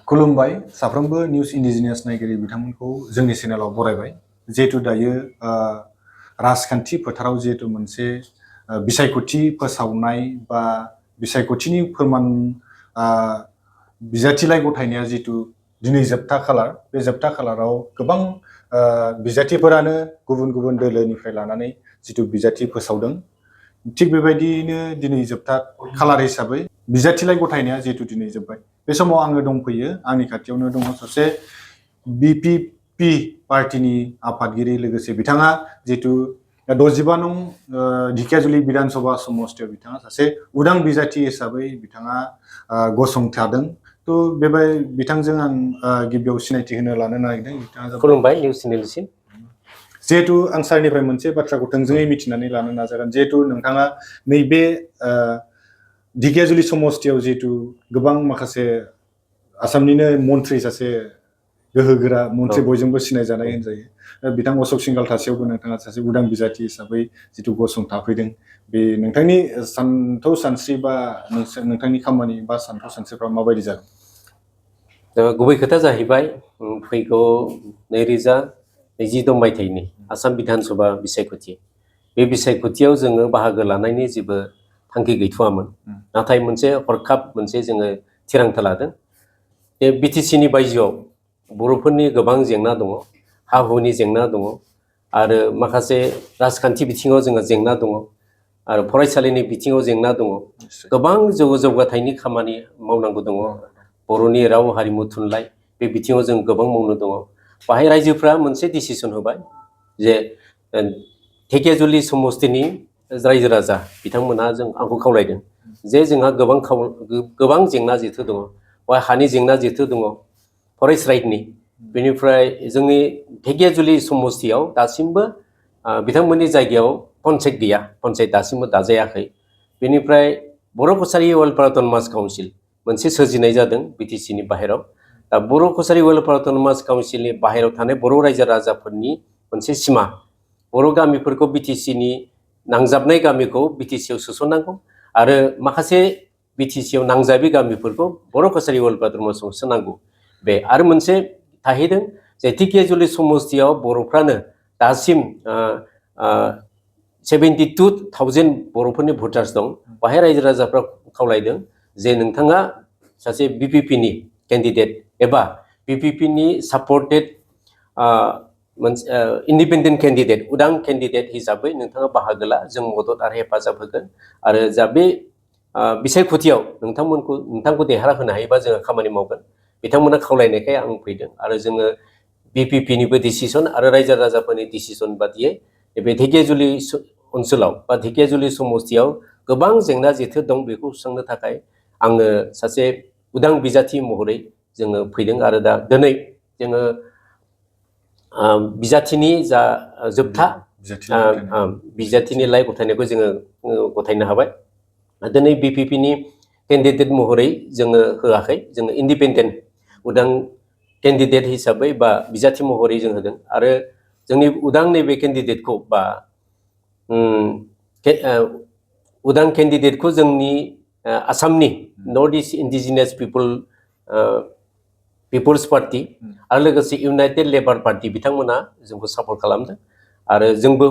खुलुमबाय साफ्रोमबो news indigenous नायगिरि बिथांमोनखौ जोंनि चेनेलाव बरायबाय जिहेतु दायो राजखान्थि फोथाराव जिहेतु मोनसे बिसायख'थि फोसावनाय बा बिसायख'थिनि फोरमान बिजाथिलाइ गथायनाया जिहेतु दिनै जोबथा खालार बे जोबथा खालाराव गोबां बिजाथिफोरानो गुबुन गुबुन दोलोनिफ्राय लानानै जितु बिजाथि फोसावदों थिग बेबायदियैनो दिनै जोबथा खालार हिसाबै बिजाथिलाइ गथायनाया जिहेतु दिनै जोब्बाय बे समाव आङो दंफैयो आंनि खाथियावनो दङ सासे बिपिपि पार्टीनि आफादगिरि लोगोसे बिथाङा जितु 65 नं ढेकियाजुलि विधानसभा समष्टियाव बिथाङा सासे उदां बिजाथि हिसाबै बिथाङा गसंथादों तो बेबाय बिथांजों आं गिबियाव सिनायथि होनो लानो नागिरदों बिथाङा खुलुमबाय निउज चेनेलसिम जिहेतु आं सारनिफ्राय मोनसे बाथ्राखौ थोंजोङै मिथिनानै लानो नाजागोन जिहेतु नोंथाङा नैबे ढेकियाजुलि समष्टियाव जिहेतु गोबां माखासे आसामनिनो मन्त्रि सासे गोहोगोरा मन्त्रि बयजोंबो सिनायजानाय होनजायो बिथां अशोक सिंघाल थासेयावबो नोंथाङा सासे उदां बिजाथि हिसाबै जितु गसंथाफैदों बे नोंथांनि सानथौ सानस्रि बा नोंथांनि खामानि बा सानथौ सानस्रिफ्रा माबायदि जागोन गुबै खोथा जाहैबाय फैगौ 2022 मायथाइनि आसाम विधानसभा बिसायख'थि बे बिसायख'थियाव जोङो बाहागो लानायनि जेबो थांखि गैथ'वामोन नाथाय मोनसे हरखाब मोनसे जोङो थिरांथा लादों बे बिटिसिनि बायजोआव बर'फोरनि गोबां जेंना दङ हा हुनि जेंना दङ आरो माखासे राजखान्थि बिथिङाव जोङो जेंना दङ आरो फरायसालिनि बिथिङाव जेंना दङ गोबां जौगाथायनि खामानि मावनांगौ दङ बर'नि राव हारिमु थुनलाइ बे बिथिङाव जों गोबां मावनो दङ बाहाय रायजोफ्रा मोनसे डिसिसन होबाय जे ढेकियाजुलि समष्टिनि रायजो राजा बिथांमोनहा आंखौ खावलायदों जे जोंहा गोबां जेंना जेथो दङ बा हानि जेंना जेथो दङ फरेस्ट राइटनि बेनिफ्राय जोंनि ढेकियाजुलि समष्टियाव दासिमबो बिथांमोननि जायगायाव पन्सायत गैया पन्सायत दासिमबो दाजायाखै बेनिफ्राय बर' कछारी वेलफेयार अट'नमास काउन्सिल मोनसे सोरजिनाय जादों बिटिसिनि बाहेराव दा बर' कछारी वेलफेयार अट'नमास काउन्सिलनि बाहेराव थानाय बर' रायजो राजाफोरनि मोनसे सिमा बर' गामिफोरखौ बिटिसिनि नांजाबनाय गामिखौ बिटिसियाव सोसननांगौ आरो माखासे बिटिसियाव नांजाबि गामिफोरखौ बर' कछारी वेलफेयार अट'नमासआव सोनांगौ बे आरो मोनसे थाहैदों जे ढेकियाजुलि समष्टियाव बर'फ्रानो दासिम 72,000 बर'फोरनि भटार्स दं बाहाय रायजो राजाफ्रा खावलायदों जे नोंथाङा सासे बिपिपिनि केन्डिडेट एबा बिपिपिनि सापर्टेड इन्डिपेन्डेन्ट केन्डिडेट उदां केन्डिडेट हिसाबै नोंथाङा बाहागो ला जों मदद आरो हेफाजाब होगोन आरो जा बे बिसायख'थियाव नोंथांखौ देरहा होनो हायोबा जोङो खामानि मावगोन बिथांमोना खावलायनायखाय आं फैदों आरो जोङो बिपिपिनिबो डिसिसन आरो रायजो राजाफोरनि डिसिसन बादियै बे ढेकियाजुलि ओनसोलाव बा ढेकियाजुलि समष्टियाव गोबां जेंना जेथो दं बेखौ सुस्रांनो थाखाय आङो सासे उदां बिजाथि महरै जोङो फैदों आरो दा दिनै जोङो बिजाथिनि जा जोबथा बिजाथिनि लाइ गथायनायखौ जोङो गथायनो हाबाय दिनै बिपिपिनि केन्डिडेट महरै जोङो होआखै जोङो इन्डिपेन्डेन्ट उदां केन्डिडेट हिसाबै बा बिजाथि महरै जों होदों आरो जोंनि उदां नैबे केन्डिडेटखौ बा उदां केन्डिडेटखौ जोंनि आसामनि north east indigenous peoples party आरो लोगोसे इउनाइटेड लेबार पार्टी बिथांमोना जोंखौ सापर्ट खालामदों आरो जोंबो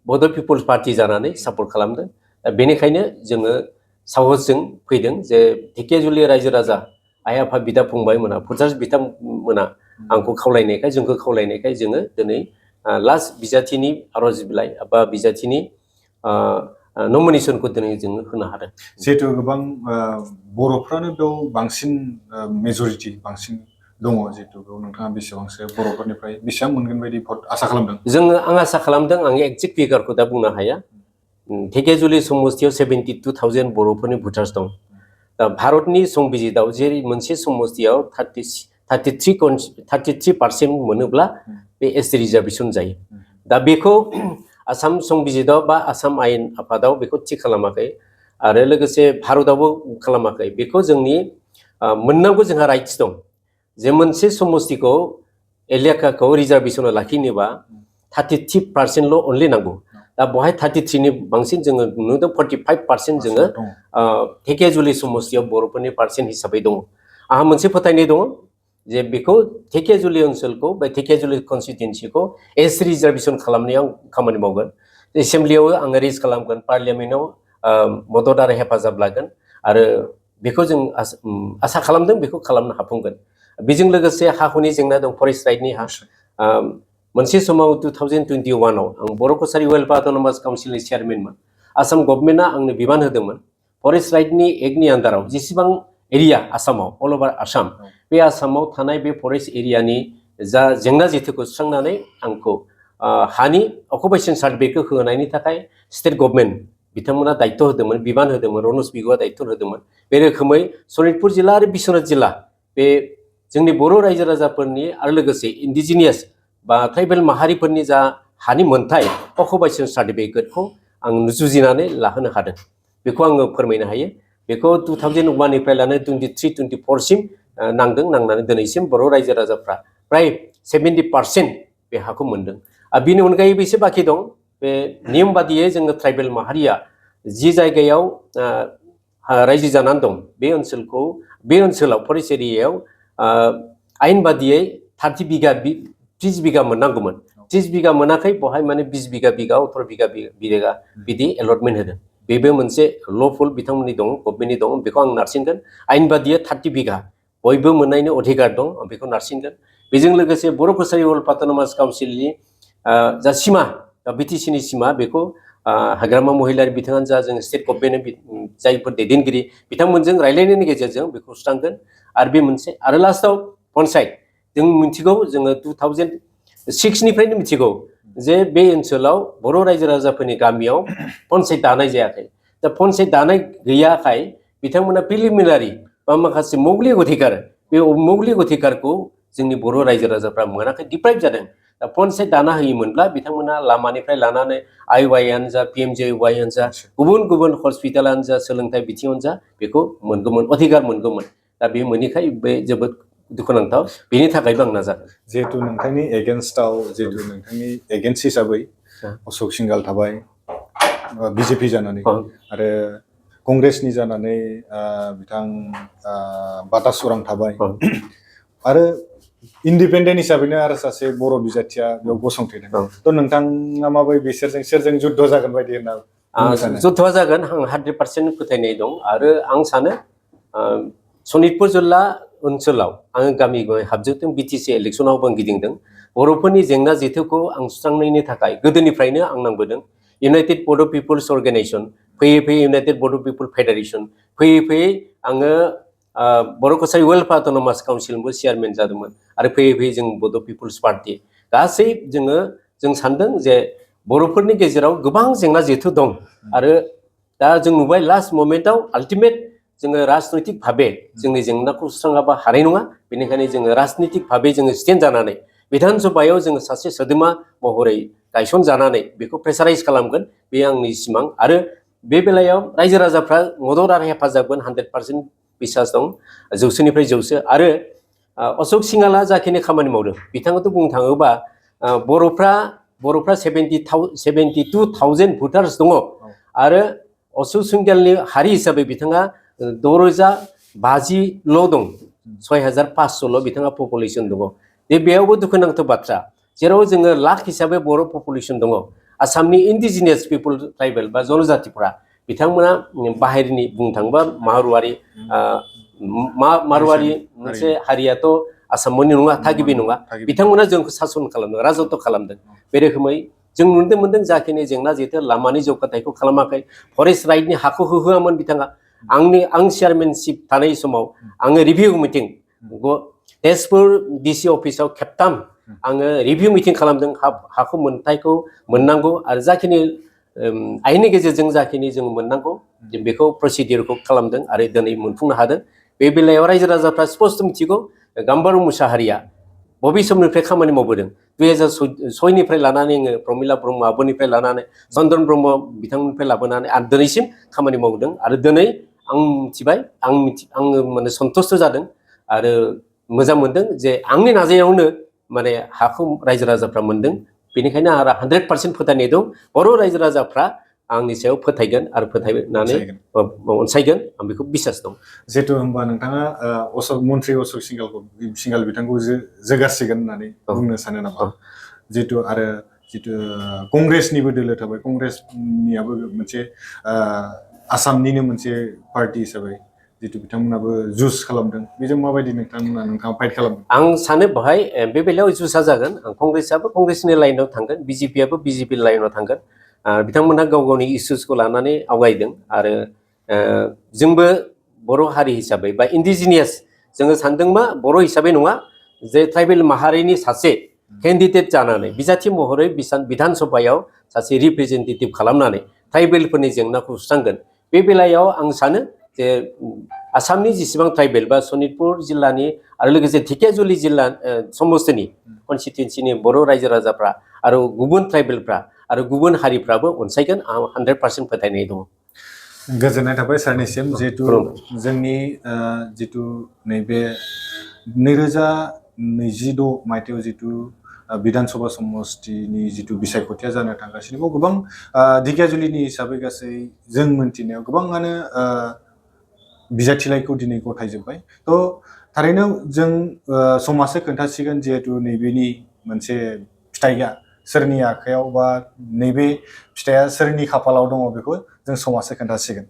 बड' पिपुल्स पार्टी जानानै सापर्ट खालामदों बेनिखायनो जोङो साहसजों फैदों जे ढेकियाजुलि रायजो राजा आइ आफा बिदा फंबायमोना भटार्स बिथांमोना आंखौ खावलायनायखाय जोंखौ खावलायनायखाय जोङो दिनै लास्ट बिजाथिनि आर'ज बिलाइ बा बिजाथिनि नमिनेसनखौ दिनै जोङो होनो हादों जिहेतु गोबां बर'फ्रानो बेयाव बांसिन मेजरिटि बांसिन दङ जिहेतु बेयाव नोंथाङा बेसेबांसो बर'फोरनिफ्राय बेसेबां मोनगोन बायदि भट आसा खालामदों आं आसा खालामदों आं एक्जेक्ट फिगारखौ दा बुंनो हाया ढेकियाजुलि समष्टियाव 72,000 बर'फोरनि भटार्स दं दा भारतनि संबिजिताव जेरै मोनसे समष्टियाव 33% मोनोब्ला बे एसटि रिजार्भेसन जायो दा बेखौ आसाम संबिजिताव बा आसाम आयेन आफादाव बेखौ थि खालामाखै आरो लोगोसे भारतआवबो खालामाखै बेखौ जोंनि मोननांगौ जोंहा राइट्स दं जे मोनसे समष्टिखौ एलेकाखौ रिजार्भेसनाव लाखिनोबा 33%ल' अनलि नांगौ दा बहाय 33नि बांसिन जोङो नुदों 45% जोङो ढेकियाजुलि समष्टियाव बर'फोरनि पार्सेन्ट हिसाबै दङ आंहा मोनसे फोथायनाय दङ जे बेखौ धेकियाजुलि ओनसोलखौ बा धेकियाजुलि कनस्टिटुयेन्सिखौ एस रिजार्भेसन खालामनायाव खामानि मावगोन एसेम्ब्लियाव आङो रेज खालामगोन पार्लियामेन्टआव मदद आरो हेफाजाब लागोन आरो बेखौ जों आसा खालामदों बेखौ खालामनो हाफुंगोन बेजों लोगोसे हा हुनि जेंना दं फरेस्ट राइटनि हा मोनसे समाव 2021 आव आं बर' कसारि वेलफेयार अट'नमास काउन्सिलनि चेयारमेनमोन आसाम गभर्नमेन्टआ आंनो बिबान होदोंमोन फरेस्ट राइटनि एक्टनि आन्दाराव जेसेबां एरिया आसामाव अल अभार आसाम बे आसामाव थानाय बे फरेस्ट एरियानि जा जेंना जेथोखौ सुस्रांनानै आंखौ हानि अकुपेशन सार्टिफिकेटखौ होनायनि थाखाय स्टेट गभर्नमेन्ट बिथांमोना दायित्व होदोंमोन बिबान होदोंमोन रनज बिगुआ दायित्व होदोंमन बे रोखोमै सनितपुर जिल्ला आरो बिश्वनाथ जिल्ला बे जोंनि बर' रायजो राजाफोरनि आरो लोगोसे इन्डिजिनियास बा ट्राइबेल माहारिफोरनि जा हानि मोनथाय अकुपेशन सार्टिफिकेटखौ आं जुजिनानै लाहोनो हादों बेखौ आङो फोरमायनो हायो बेखौ 2001 निफ्राय लानानै 23-24 सिम नांदों नांनानै दिनैसिम बर' रायजो राजाफ्रा प्राय 70% बे हाखौ मोनदों आरो बेनि अनगायैबो एसे बाखि दं बे नियम बादियै जोङो ट्राइबेल माहारिया जि जायगायाव रायजो जानानै दं बे ओनसोलाव फरेस्ट एरियायाव आयेन बादियै 30 बिगा 30 बिगा मोननांगौमोन 30 बिगा मोनाखै बहाय माने 20 बिगा 18 बिगा बिदि एलटमेन्ट होदों बेबो मोनसे लफुल बिथांमोननि दं गभर्नमेन्टनि दं बेखौ आं नारसिनगोन आयेन बादियै 30 बिगा बयबो मोननायनि अधिकार दं बेखौ नारसिनगोन बेजों लोगोसे बर' कसारि वेलफेयार अट'नमास काउन्सिलनि जा सिमा बिटिसिनि सिमा बेखौ हाग्रामा महिलारि बिथाङानो जा जों स्टेट गभर्नमेन्ट जायफोर दैदेनगिरि बिथांमोनजों रायलायनायनि गेजेरजों बेखौ सुस्रांगोन आरो बे मोनसे आरो लास्टआव पन्सायत जों मिथिगौ जोङो 2006 निफ्रायनो मिथिगौ जे बे ओनसोलाव बर' रायजो राजाफोरनि गामियाव पन्सायत दानाय जायाखै दा पन्सायत दानाय गैयाखाय बिथांमोना प्रिलिमिनारि बा माखासे मौलिक अधिकार बे मौलिक अधिकारखौ जोंनि बर' रायजो राजाफ्रा मोनाखै डिप्राइभ जादों दा पन्सायत दाना होयोमोनब्ला बिथांमोना लामानिफ्राय लानानै आइवाइआनो जा PMJY आनो जा गुबुन गुबुन हस्पिटालानो जा सोलोंथाइ बिथिङावनो जा बेखौ मोनगौमोन अधिकार मोनगौमोन दा बे मोनैखाय बे जोबोद दुखुनांथाव बेनि थाखायबो आं नाजागोन जिहेतु नोंथांनि एगेन्स्टआव जिहेतु नोंथांनि एगेन्स्ट हिसाबै अशोक सिंघाल थाबाय बिजेपि जानानै आरो कंग्रेसनि जानानै बिथां बाटास उरां थाबाय आरो इन्डिपेन्डेन्ट हिसाबैनो आरो सासे बर' बिजाथिया बेयाव गसंथेदों थ' नोंथाङा माबायदि बिसोरजों सोरजों जुद्ध जागोन बायदि होनना जुद्धआ जागोन आं 100% फोथायनाय दं आरो आं सानो सनितपुर जिल्ला ओनसोलाव आङो गामि गामि हाबजोबदों बिटिसि इलेक्सनावबो आं गिदिंदों बर'फोरनि जेंना जेथोखौ आं सुस्रांनायनि थाखाय गोदोनिफ्रायनो आं नांबोदों इउनाइटेड बड' पिपल्स अर्गेनाइजेसन फैयै फैयै इउनाइटेड बड' पिपल फेडारेसन फैयै फैयै आङो बर' कसारि वेलफेयार अट'नमास काउन्सिलबो चेयारमेन जादोंमोन आरो फैयै फैयै जों बड' पिपल्स पार्टि गासै जों सानदों जे बर'फोरनि गेजेराव गोबां जेंना जेथो दं आरो दा जों नुबाय लास्ट मोमेन्टआव आल्टिमेट जोङो राजनैतिक भाबे जोंनि जेंनाखौ सुस्राङाबा हानाय नङा बेनिखायनो जोङो राजनैतिक भाबे जोङो स्टेन्ड जानानै बिधान सभायाव जोङो सासे सोद्रोमा महरै गायसनजानानै बेखौ प्रेसाराइज खालामगोन बे आंनि सिमां आरो बे बेलायाव रायजो राजाफ्रा मदद आरो हेफाजाब होगोन 100% बिसास दं जौसेनिफ्राय जौसे आरो अशोक सिंघालआ जाखिनि खामानि मावदों बिथाङाथ' बुंनो थाङोबा बर'फ्रा 72,000 भटार्स दङ आरो अशोक सिंघालनि हारि हिसाबै बिथाङा 6,050 दं 6,500 बिथाङा पपुलेसन दङ दे बेयावबो दुखुनांथाव बाथ्रा जेराव जोङो लाख हिसाबै बर' पपुलेसन दङ आसामनि इन्डिजिनियास पिपल ट्राइबेल बा जनजातिफोरा बिथांमोना बाहेरनि बुंनो थाङोबा मारवारि मोनसे हारियाथ' आसामनि नङा थागिबि नङा बिथांमोना जोंखौ सासन खालामदों राजत्व खालामदों बे रोखोमै जों नुनो मोनदों जाखिनि जेंना जेथो लामानि जौगाथायखौ खालामाखै फरेस्ट राइटनि हाखौ होहोआमोन बिथाङा आं चेयारमेनशिप थानाय समाव आङो रिभिउ मिटिं तेजपुर DC अफिसाव खेबथाम आङो रिभिउ मिटिं खालामदों हाखौ मोनथायखौ मोननांगौ आरो जाखिनि आयेननि गेजेरजों जाखिनि जों मोननांगौ जों बेखौ प्रसिडिउरखौ खालामदों आरो दिनै मोनफुंनो हादों बे बेलायाव रायजो राजाफ्रा स्पष्ट मिथिगौ गाम्बारु मुसाहारिया बबे समनिफ्राय खामानि मावबोदों 2006 निफ्राय लानानै आङो प्रमिला ब्रह्म आब'निफ्राय लानानै चन्दन ब्रह्म बिथांमोननिफ्राय लाबोनानै आरो दिनैसिम खामानि मावदों आरो दिनै आं मिथिबाय आङो माने सन्तुष्ट जादों आरो मोजां मोनदों जे आंनि नाजानायावनो माने हाखौ रायजो राजाफ्रा मोनदों बेनिखायनो आंहा 100% फोथायनाय दं बर' रायजो राजाफ्रा आंनि सायाव फोथायगोन आरो फोथायनानै अनसायगोन आं बेखौ बिसास दं। जिहेतु होमबा नोंथाङा मन्त्रि अशोक सिंघाल बिथांखौ जोगारसिगोन होननानै बुंनो सानो नामा? जिहेतु आरो कंग्रेसनिबो दोलो थाबाय, कंग्रेसनियाबो मोनसे आसामनिनो मोनसे पार्टी हिसाबै जितु बिथांमोनाबो जुस खालामदों, बेजों माबायदि नोंथाङा फाइट खालामदों? आं सानो बेहाय बे बेलायाव जुसा जागोन। कंग्रेसआबो कंग्रेसनि लाइनाव थांगोन, बिजेपिआबो बिजेपि लाइनाव थांगोन। बिथांमोनहा गाव गावनि इसुसखौ लानानै आवगायदों आरो जोंबो बर' हारि हिसाबै बा इन्डिजिनियास जोङो सानदों मा बर' हिसाबै नङा, जे ट्राइबेल माहारिनि सासे केन्डिडेट जानानै बिजाथि महरै बिधान सभायाव सासे रिप्रेजेन्टेटिभ खालामनानै ट्राइबेलफोरनि जेंनाखौ सुस्रांगोन। बे बेलायाव आं सानो जे आसामनि जेसेबां ट्राइबेल बा सनितपुर जिल्लानि आरो लोगोसे ढेकियाजुलि जिल्ला समस्तिनि कनस्टिटुवेन्सिनि बर' रायजो राजाफ्रा आरो गुबुन ट्राइबेलफ्रा आरो गुबुन हारिफ्राबो अनसायगोन, आं 100% फोथायनाय दङ। गोजोननाय थाबाय सारनिसिम। जिहेतु जोंनि जितु नैबे 2026 मायथाइयाव जितु बिधान सभा समस्तिनि जितु बिसायख'थिया जानो थांगासिनो, गोबां ढेकियाजुलिनि हिसाबै गासै जों मोनथिनायाव गोबाङानो बिजाथिलाइखौ दिनै गथायजोब्बाय। थ' थारैनो जों समाजो खोन्थासिगोन जिहेतु नैबेनि मोनसे फिथाइया सोरनि आखायाव बा नैबे फिथाइया सोरनि खाफालाव दङ, बेखौ जों समाजो खोन्थासिगोन।